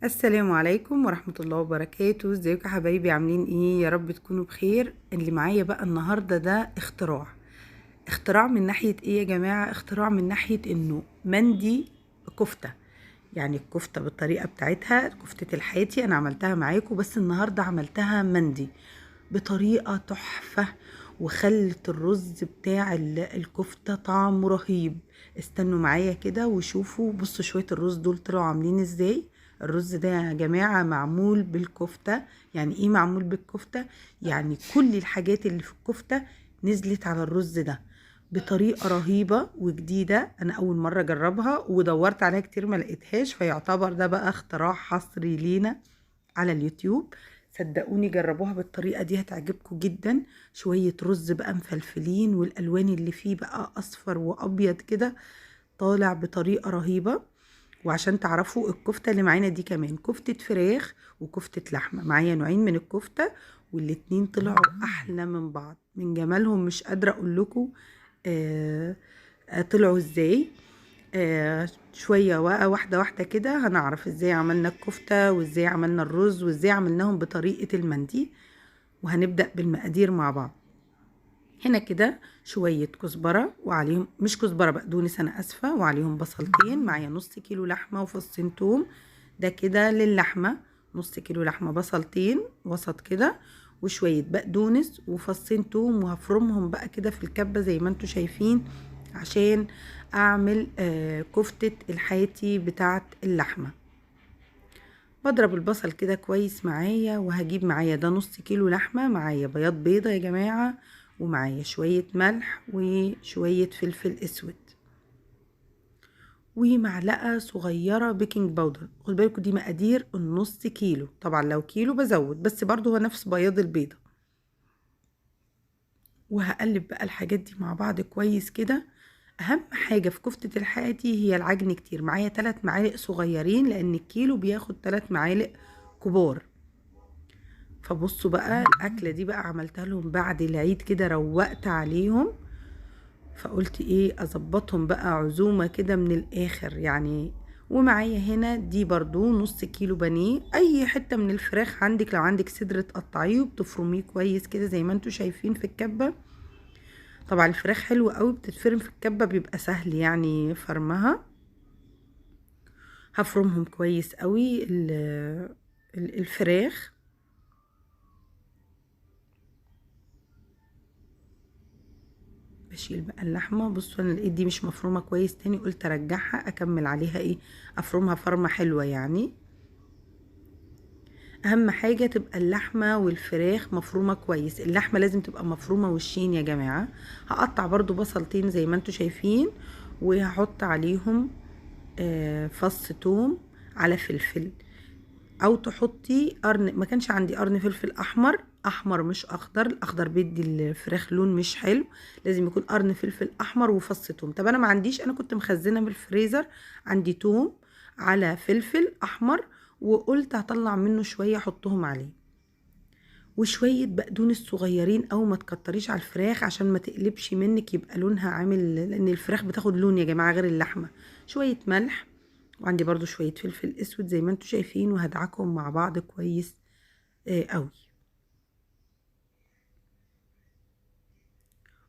السلام عليكم ورحمة الله وبركاته. ازيكم يا حبايبي؟ عاملين ايه؟ يا رب تكونوا بخير. اللي معايا بقى النهاردة ده اختراع. اختراع من ناحية ايه يا جماعة؟ اختراع من ناحية انه مندي كفتة، يعني الكفتة بالطريقة بتاعتها، كفتة الحاتي انا عملتها معاكم، بس النهاردة عملتها مندي بطريقة تحفة، وخلت الرز بتاع الكفتة طعمه رهيب. استنوا معايا كده وشوفوا، بصوا شوية الرز دول طلعوا عاملين ازاي. الرز ده يا جماعة معمول بالكفتة. يعني ايه معمول بالكفتة؟ يعني كل الحاجات اللي في الكفتة نزلت على الرز ده بطريقة رهيبة وجديدة، أنا أول مرة أجربها ودورت عليها كتير ما لقيتهاش، فيعتبر ده بقى اختراع حصري لينا على اليوتيوب. صدقوني جربوها بالطريقة دي هتعجبكم جدا. شوية رز بقى مفلفلين، والألوان اللي فيه بقى أصفر وأبيض كده، طالع بطريقة رهيبة. وعشان تعرفوا الكفتة اللي معانا دي كمان كفتة فراخ وكفتة لحمة، معايا نوعين من الكفتة والاتنين طلعوا أحلى من بعض من جمالهم، مش قادرة أقول لكم طلعوا ازاي. شوية واحدة واحدة كده هنعرف ازاي عملنا الكفتة وازاي عملنا الرز وازاي عملناهم بطريقة المندي، وهنبدأ بالمقادير مع بعض. هنا كده شوية كزبرة وعليهم، مش كزبرة بقدونس أنا آسفة، وعليهم بصلتين، معايا نص كيلو لحمة وفصين توم، ده كده للحمة، نص كيلو لحمة بصلتين وسط كده، وشوية بقدونس وفصين توم، وهفرمهم بقى كده في الكبة زي ما انتوا شايفين عشان أعمل كفتة الحاتي بتاعة اللحمة. بضرب البصل كده كويس معايا، وهجيب معايا ده نص كيلو لحمة، معايا بياض بيضة يا جماعة، ومعايا شوية ملح وشوية فلفل اسود، ومعلقة صغيرة baking powder. خد بالكوا دي مقادير النص كيلو، طبعا لو كيلو بزود، بس برضو هو نفس بياض البيضة. وهقلب بقى الحاجات دي مع بعض كويس كده. اهم حاجة في كفتة الحاتي هي العجن كتير. معايا 3 معالق صغيرين لان الكيلو بياخد 3 معالق كبار. فبصوا بقى الاكلة دي بقى عملتها لهم بعد العيد كده، روقت عليهم، فقلت ايه اظبطهم بقى عزومة كده من الاخر يعني. ومعايا هنا دي برضو نص كيلو بانيه، اي حتة من الفراخ عندك، لو عندك صدر تقطعيه وبتفرميه كويس كده زي ما انتوا شايفين في الكبة. طبعا الفراخ حلوة قوي بتتفرم في الكبة، بيبقى سهل يعني فرمها. هفرمهم كويس قوي الفراخ. بشيل بقى اللحمة. بصوا انا لقيت دي مش مفرومة كويس تاني، قلت ارجعها اكمل عليها ايه، افرمها فرمة حلوة يعني. اهم حاجة تبقى اللحمة والفراخ مفرومة كويس، اللحمة لازم تبقى مفرومة وشين يا جماعة. هقطع برضو بصلتين زي ما انتوا شايفين، وهحط عليهم فص توم على فلفل، او تحطي قرن، ما كانش عندي قرن فلفل احمر، احمر مش اخضر، الاخضر بيدي الفراخ لون مش حلو، لازم يكون قرن فلفل احمر وفص توم. طب انا ما عنديش، انا كنت مخزنه من الفريزر، عندي توم على فلفل احمر، وقلت هطلع منه شويه احطهم عليه، وشويه بقدونس صغيرين، او ما تكتريش على الفراخ عشان ما تقلبش منك يبقى لونها عامل، لان الفراخ بتاخد لون يا جماعه غير اللحمه. شويه ملح، وعندي برضو شويه فلفل اسود زي ما انتوا شايفين، وهدعكهم مع بعض كويس قوي.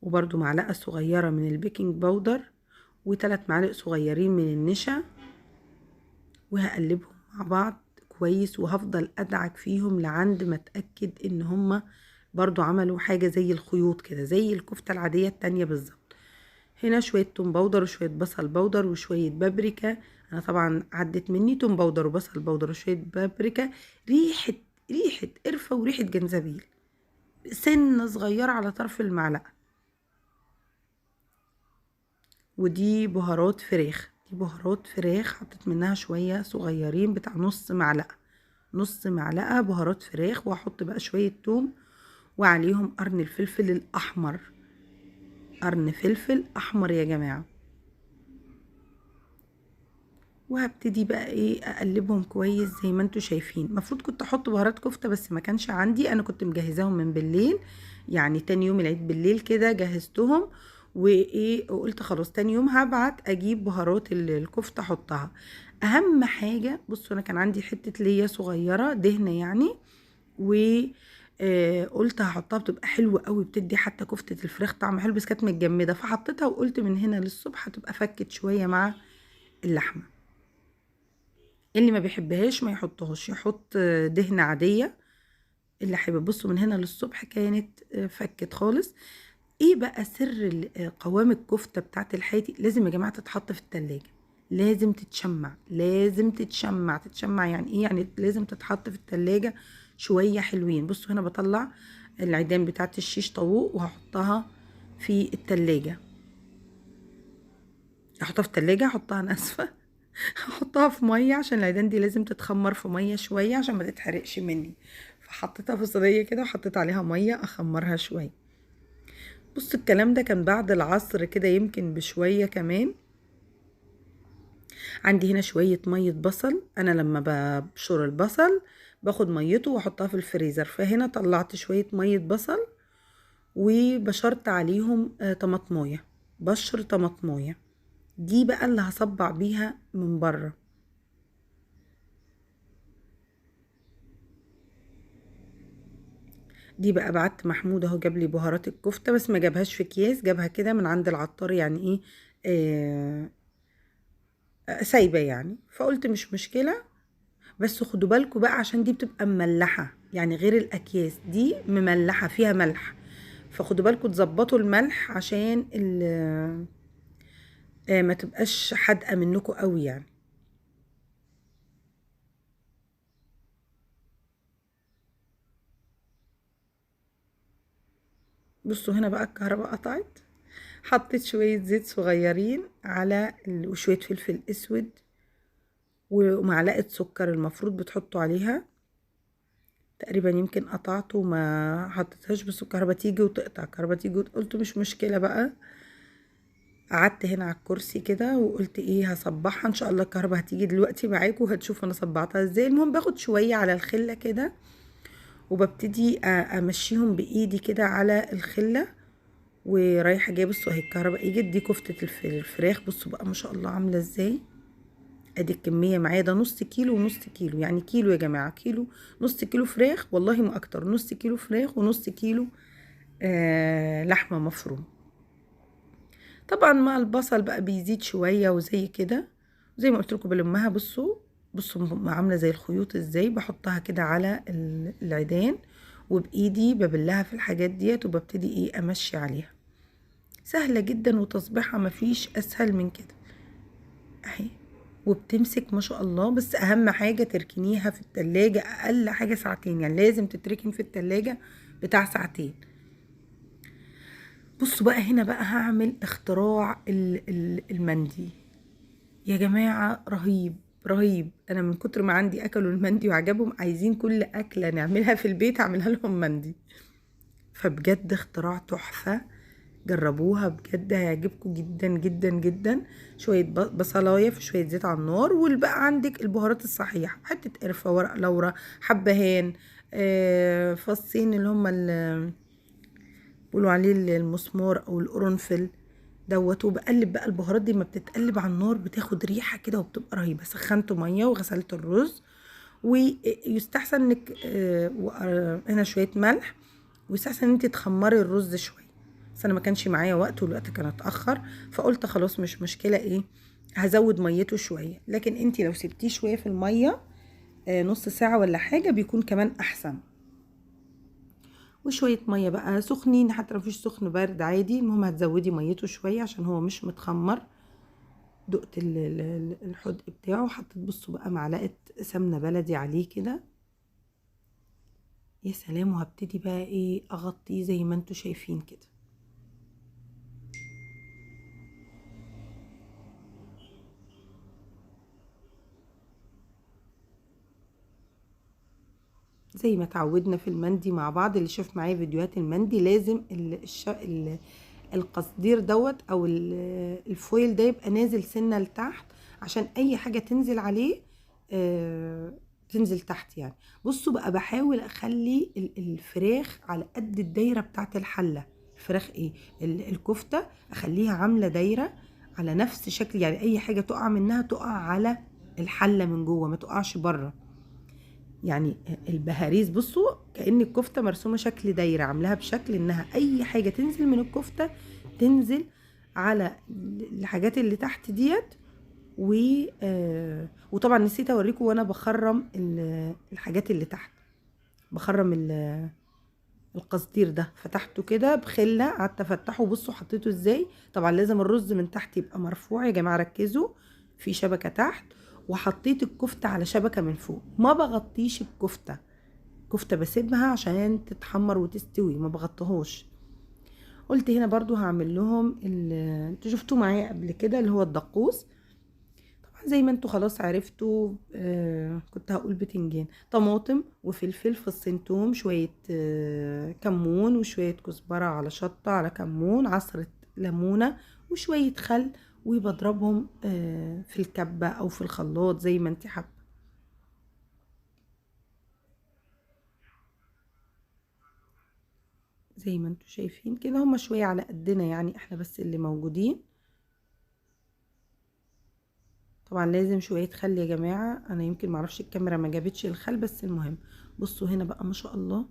وبرضو معلقه صغيره من ال baking powder، وثلاث معالق صغيرين من النشا، وهقلبهم مع بعض كويس، وهفضل ادعك فيهم لعند ما اتاكد ان هما برضو عملوا حاجه زي الخيوط كده، زي الكفته العاديه التانية بالظبط. هنا شويه توم powder وشويه بصل powder وشويه بابريكا، انا طبعا عدت مني توم powder وبصل powder وشويه بابريكا، ريحه قرفه وريحه جنزبيل، سنه صغيره على طرف المعلقه. ودي بهارات فراخ، دي بهارات فراخ حطيت منها شويه صغيرين بتاع نص معلقه، نص معلقه بهارات فراخ. وهحط بقى شويه توم، وعليهم قرن الفلفل الاحمر، قرن فلفل احمر يا جماعه. وهبتدي بقى ايه اقلبهم كويس زي ما انتوا شايفين. المفروض كنت احط بهارات كفته بس ما كانش عندي، انا كنت مجهزاهم من بالليل، يعني تاني يوم العيد بالليل كده جهزتهم، وايه وقلت خلاص تاني يوم هبعت اجيب بهارات الكفته احطها. اهم حاجة بصوا، انا كان عندي حتة ليا صغيرة دهنه يعني، و قلت هحطها، بتبقى حلوة قوي، بتدي حتى كفته الفراخ طعم حلو، بس كانت متجمده فحطيتها، وقلت من هنا للصبح هتبقى فكت شوية مع اللحمة. اللي ما بيحبهاش ما يحطهاش، يحط دهنه عادية اللي حابب. بصوا من هنا للصبح كانت فكت خالص. ايه بقى سر قوام الكفتة بتاعت الحاتي؟ لازم يا جماعة تتحط في التلاجة، لازم تتشمع، لازم تتشمع. تتشمع يعني ايه؟ يعني لازم تتحط في التلاجة شوية حلوين. بصوا هنا بطلع العيدان بتاعت الشيش طاووق وهحطها في التلاجة، هحطها في التلاجة، هحطها، انا اسفه، هحطها في مية عشان العيدان دي لازم تتخمر في مية شوية عشان ما تتحرقش مني. فحطيتها في صينية كده وحطيت عليها مية اخمرها شوية. بصوا الكلام ده كان بعد العصر كده يمكن بشوية كمان. عندي هنا شوية مية بصل، انا لما ببشر البصل باخد ميته واحطها في الفريزر، فهنا طلعت شوية مية بصل وبشرت عليهم طماطمايه، بشر طماطمايه دي بقى اللي هصبع بيها من بره. دي بقى بعت محمود اهو جاب لي بهارات الكفتة، بس ما جابهاش في اكياس، جابها كده من عند العطار، يعني ايه سايبه يعني، فقلت مش مشكلة. بس خدوا بالكم بقى عشان دي بتبقى مملحه، يعني غير الاكياس دي مملحه فيها ملح، فخدوا بالكم تظبطوا الملح عشان ما تبقاش حادقه منكم قوي يعني. بصوا هنا بقى الكهرباء قطعت، حطيت شوية زيت صغيرين على وشوية فلفل اسود ومعلقة سكر المفروض بتحطوا عليها، تقريبا يمكن قطعته وما حطيتهاش، بس الكهرباء تيجي وتقطع، الكهرباء تيجي، قلت مش مشكلة بقى. قعدت هنا على الكرسي كده وقلت ايه هصبحها ان شاء الله، الكهرباء هتيجي دلوقتي معاكم وهتشوفوا انا صبعتها ازاي. المهم باخد شوية على الخلة كده وببتدي امشيهم بايدي كده على الخلة ورايحه جاية. بصوا اهي الكهرباء اجت، دي كفته الفراخ، بصوا بقى ما شاء الله عامله ازاي. ادي الكمية معايا، ده نص كيلو ونص كيلو، يعني كيلو يا جماعة، كيلو، نص كيلو فراخ والله ما اكتر، نص كيلو فراخ ونص كيلو لحمه مفرومه. طبعا مع البصل بقى بيزيد شوية وزي كده، زي ما قلت لكم بلمها. بصوا بصوا عامله زي الخيوط ازاي، بحطها كده على العيدان وبايدي ببلها في الحاجات ديت وببتدي ايه امشي عليها. سهلة جدا وتصبيحها مفيش اسهل من كده اهي، وبتمسك ما شاء الله. بس اهم حاجة تركنيها في التلاجة اقل حاجة ساعتين، يعني لازم تتركن في التلاجة بتاع ساعتين. بصوا بقى هنا بقى هعمل اختراع المندي يا جماعة، رهيب رهيب. انا من كتر ما عندي اكلوا المندي وعجبهم، عايزين كل اكله نعملها في البيت اعملها لهم مندي. فبجد اختراع تحفة، جربوها بجد هيعجبكم جدا جدا جدا. شوية بصلايه في شوية زيت على النار، والبقى عندك البهارات الصحيحة، حتة قرفه، ورق لورا، حبهان، فصين اللي هم بيقولوا عليه المسمار او القرنفل دوت. وبقلب بقى البهارات دي، ما بتتقلب على النار بتاخد ريحه كده وبتبقى رهيبة. سخنت مية وغسلت الرز، ويستحسن انك هنا شوية ملح، ويستحسن ان انت تخمري الرز شوية، بس انا ما كانش معايا وقت والوقت كان اتاخر، فقلت خلاص مش مشكلة ايه هزود ميته شوية. لكن انت لو سبتيه شوية في المية نص ساعة ولا حاجة بيكون كمان احسن. وشوية مية بقى سخنين، حتى لو مفيش سخن بارد عادي، المهم هتزودي ميته شوية عشان هو مش متخمر. دقت الحدق بتاعه، حطيت بصوا بقى معلقه سمنه بلدي عليه كده، يا سلام. وهبتدي بقى ايه اغطيه زي ما انتوا شايفين كده. زي ما تعودنا في المندي مع بعض، اللي شاف معايا فيديوهات المندي لازم القصدير دوت او الفويل ده يبقى نازل سنة لتحت عشان اي حاجة تنزل عليه تنزل تحت يعني. بصوا بقى بحاول اخلي الفراخ على قد الدايرة بتاعت الحلة، الفراخ ايه الكفتة اخليها عامله دايرة على نفس شكل، يعني اي حاجة تقع منها تقع على الحلة من جوه، ما تقعش بره. يعني البهاريز بصوا كأن الكفتة مرسومه شكل دايرة، عاملاها بشكل انها اي حاجة تنزل من الكفتة تنزل على الحاجات اللي تحت ديت. وطبعا نسيت اوريكم وانا بخرم الحاجات اللي تحت، بخرم القصدير ده، فتحته كده بخله، قعدت افتحه. بصوا حطيته ازاي. طبعا لازم الرز من تحت يبقى مرفوع يا جماعة، ركزوا، في شبكة تحت، وحطيت الكفتة على شبكة من فوق. ما بغطيش الكفتة، الكفتة بسيبها عشان تتحمر وتستوي، ما بغطيهوش. قلت هنا برضو هعمل لهم انتوا شفتوه معايا قبل كده اللي هو الدقوس. طبعا زي ما انتوا خلاص عرفتوا، كنت هقول بتنجان، طماطم وفلفل، فصين توم، شوية كمون وشوية كزبره على شطه على كمون، عصره ليمونه وشوية خل، وبضربهم في الكبه او في الخلاط زي ما انت حابة. زي ما انتوا شايفين كده، هما شوية على قدنا يعني، احنا بس اللي موجودين. طبعا لازم شوية خل يا جماعة، انا يمكن معرفش الكاميرا ما جابتش الخل، بس المهم بصوا هنا بقى ما شاء الله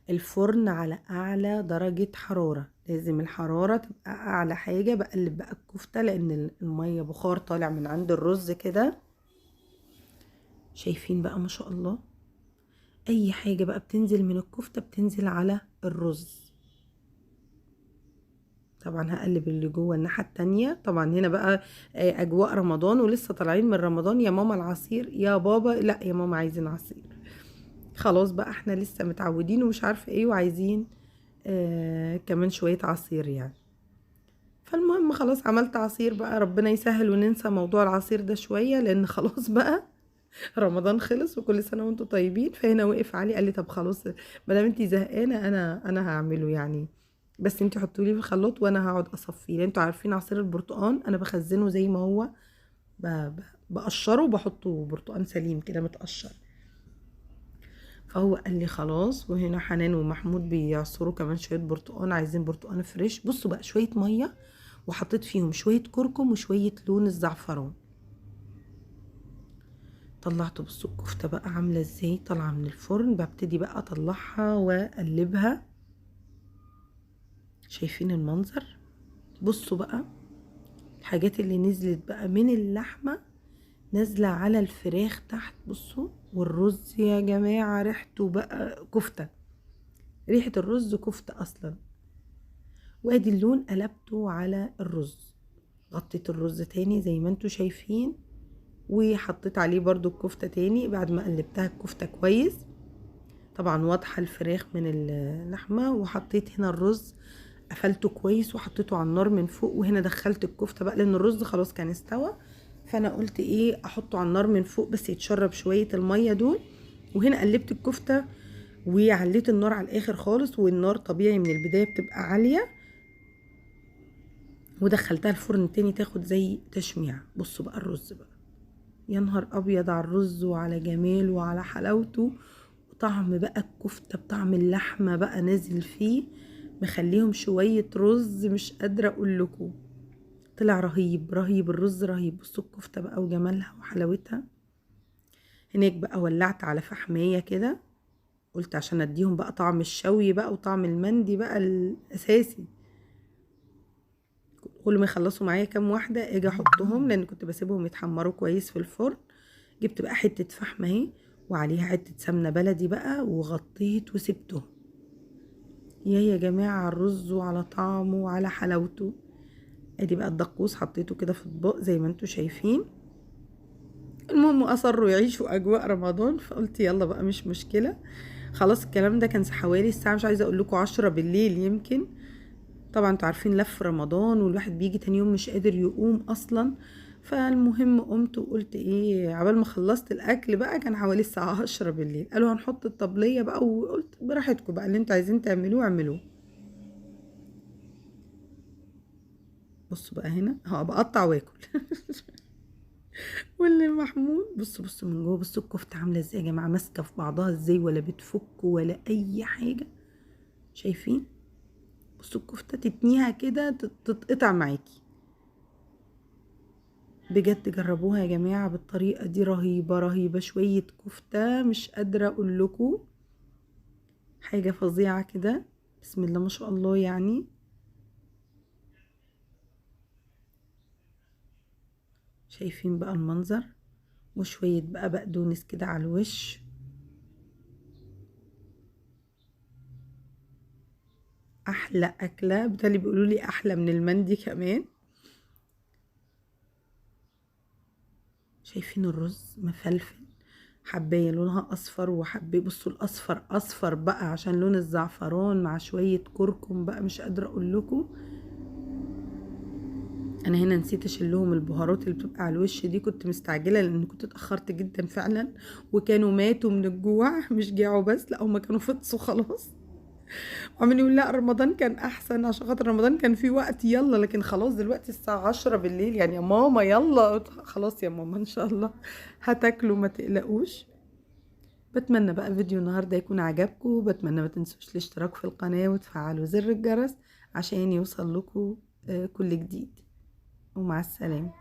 الفرن على اعلى درجه حرارة، لازم الحرارة تبقى اعلى حاجة. بقلب بقى الكفتة لان المية بخار طالع من عند الرز كده. شايفين بقى ما شاء الله اي حاجة بقى بتنزل من الكفتة بتنزل على الرز. طبعا هقلب اللي جوه الناحية التانية. طبعا هنا بقى اجواء رمضان ولسه طالعين من رمضان، يا ماما العصير، يا بابا لا يا ماما عايزين عصير، خلاص بقى احنا لسه متعودين ومش عارفه ايه، وعايزين كمان شوية عصير يعني. فالمهم خلاص عملت عصير بقى، ربنا يسهل وننسى موضوع العصير ده شوية، لان خلاص بقى رمضان خلص وكل سنة وانتم طيبين. فهنا وقف علي قال لي طب خلاص ما دام انتي زهقانه انا هعمله يعني، بس انتي حطوا لي في الخلاط وانا هقعد اصفيه، لان انتوا عارفين عصير البرتقال انا بخزنه زي ما هو، بقشره وبحطه برتقال سليم كده متقشر. فهو قال لي خلاص. وهنا حنان ومحمود بيعصروا كمان شوية برتقال، عايزين برتقال فريش. بصوا بقى شوية مية وحطيت فيهم شوية كركم وشوية لون الزعفران. طلعت بصوا الكفتة بقى عامله ازاي، طالعه من الفرن. ببتدي بقى اطلعها واقلبها. شايفين المنظر؟ بصوا بقى الحاجات اللي نزلت بقى من اللحمة نازله على الفراخ تحت. بصوا والرز يا جماعة ريحته بقى كفته، ريحه الرز كفته اصلا. وادي اللون قلبته على الرز، غطيت الرز تاني زي ما انتوا شايفين، وحطيت عليه برضو الكفتة تاني بعد ما قلبتها الكفتة كويس. طبعا واضحة الفراخ من اللحمة. وحطيت هنا الرز قفلته كويس وحطيته على النار من فوق. وهنا دخلت الكفتة بقى لان الرز خلاص كان استوى، فانا قلت ايه احطه على النار من فوق بس يتشرب شوية المية دول. وهنا قلبت الكفتة وعليت النار على الاخر خالص، والنار طبيعي من البداية بتبقى عالية. ودخلتها الفرن تاني تاخد زي تشميع. بصوا بقى الرز بقى، يا نهار ابيض على الرز وعلى جماله وعلى حلاوته، وطعم بقى الكفتة بطعم اللحمة بقى نازل فيه، مخليهم شوية رز مش قادرة اقول لكم، طلع رهيب رهيب الرز رهيب. بصوا الكفتة بقى وجمالها وحلاوتها. هناك بقى ولعت على فحميه كده، قلت عشان اديهم بقى طعم الشوي بقى وطعم المندي بقى الاساسي. كل ما يخلصوا معايا كام واحدة اجي احطهم، لان كنت بسيبهم يتحمروا كويس في الفرن. جبت بقى حتة فحمه اهي وعليها حتة سمنه بلدي بقى، وغطيت وسبتهم. يا جماعة على الرز وعلى طعمه وعلى حلاوته. ادي بقى الدقوس حطيته كده في اطباق زي ما انتوا شايفين. المهم اصروا يعيشوا اجواء رمضان، فقلت يلا بقى مش مشكلة. خلاص الكلام ده كان حوالي الساعة مش عايزه اقول لكم 10 بالليل يمكن. طبعا انتوا عارفين لف رمضان والواحد بيجي تاني يوم مش قادر يقوم اصلا. فالمهم قمت وقلت ايه، عبال ما خلصت الاكل بقى كان حوالي الساعة 10 بالليل. قالوا هنحط الطبلية بقى، وقلت براحتكم بقى اللي انتوا عايزين تعملوه اعملوه. بصوا بقى هنا بقطع واكل واللي محمود بصوا بصوا من جوه، بصوا الكفتة عامله ازاي يا جماعة، ماسكه في بعضها ازاي، ولا بتفك ولا اي حاجة. شايفين؟ بصوا الكفتة تتنيها كده تتقطع معاكي. بجد جربوها يا جماعة بالطريقة دي، رهيبة رهيبة. شوية كفتة مش قادرة اقول لكم، حاجة فظيعة كده، بسم الله ما شاء الله. يعني شايفين بقى المنظر، وشوية بقى بقدونس كده على الوش. احلى اكلة، بالتالي بيقولوا لي احلى من المندي كمان. شايفين الرز مفلفل، حبايه لونها اصفر، وحبايه بصوا الاصفر اصفر بقى عشان لون الزعفران مع شوية كركم بقى، مش قادرة اقول لكم. انا هنا نسيت اشيل لهم البهارات اللي بتبقى على الوش دي، كنت مستعجلة لان كنت اتاخرت جدا فعلا، وكانوا ماتوا من الجوع، مش جاعوا بس، لا هم كانوا فطسوا خلاص، وعمالين يقولوا لا رمضان كان احسن، عشان خاطر رمضان كان في وقت يلا، لكن خلاص دلوقتي الساعة 10 بالليل، يعني يا ماما يلا خلاص يا ماما ان شاء الله هتاكلوا ما تقلقوش. بتمنى بقى فيديو النهارده يكون عجبكم، بتمنى ما تنسوش الاشتراك في القناة وتفعلوا زر الجرس عشان يوصل لكم كل جديد، ومع السلامة.